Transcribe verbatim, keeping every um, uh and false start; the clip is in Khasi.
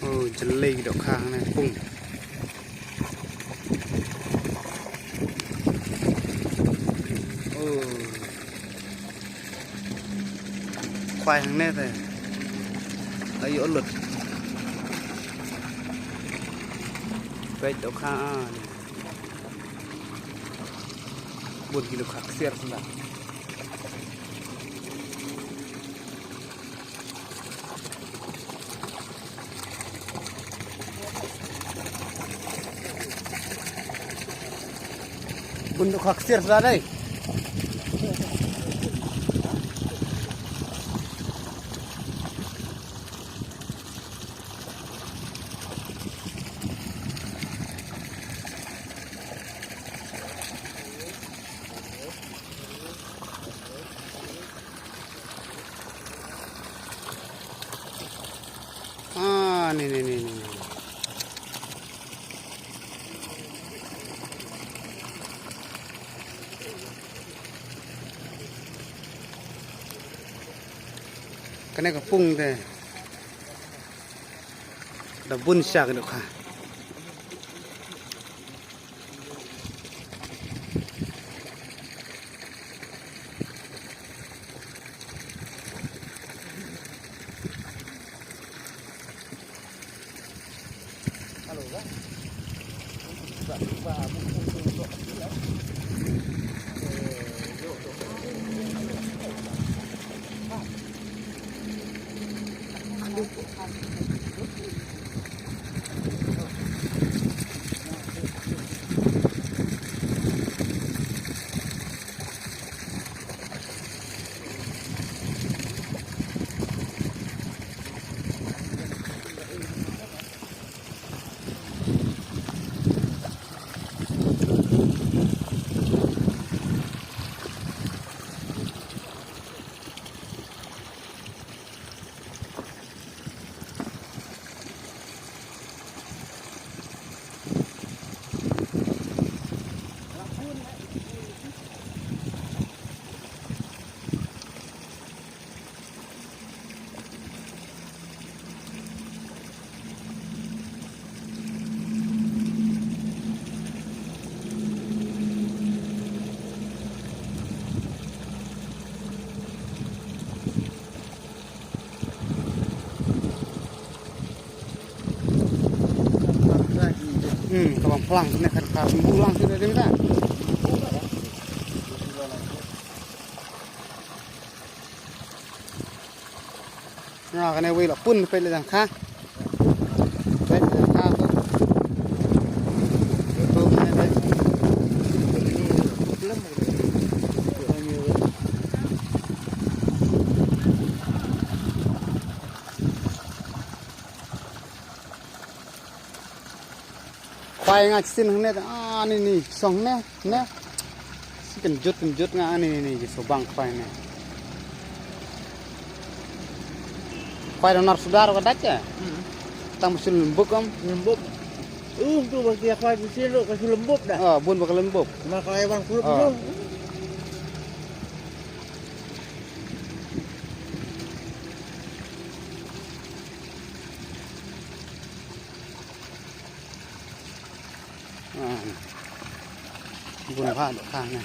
Oh, jyllei ki dohkha hangne pung. Oh. Khwai hangne te. Ayo lut. Peit dohkha, ah, ni. Bun ki dohkha ksiar senda. Bun dohkha ksiar senda dei. Ah, ni, ni, ni, ni, ni. Kane ka pung te. Da bun sha ka dohkha. Hmm, ka bang plang ne kan ka bulang sini ding ta. Nga kane wei la pun peit la jang kha. Peit la jang kha tu. Tu ne dei. Khwai nga shisien hangne, ah, ni, ni song ne, ne. Shi kynjut, kynjut nga, ah, ni, ni, ni, ki shu bang khwai ne. Khwai da nar suda ruh ka dait eh. Hmm. Tang ba shu lembuk am. Lembuk. Uh, tu ba ki khwai shisien ruh ka shu lembuk dah. Ah, bun ba ka lembuk. Ma khwai bang shu lembuk. Ah. Bun bha dohkha ne.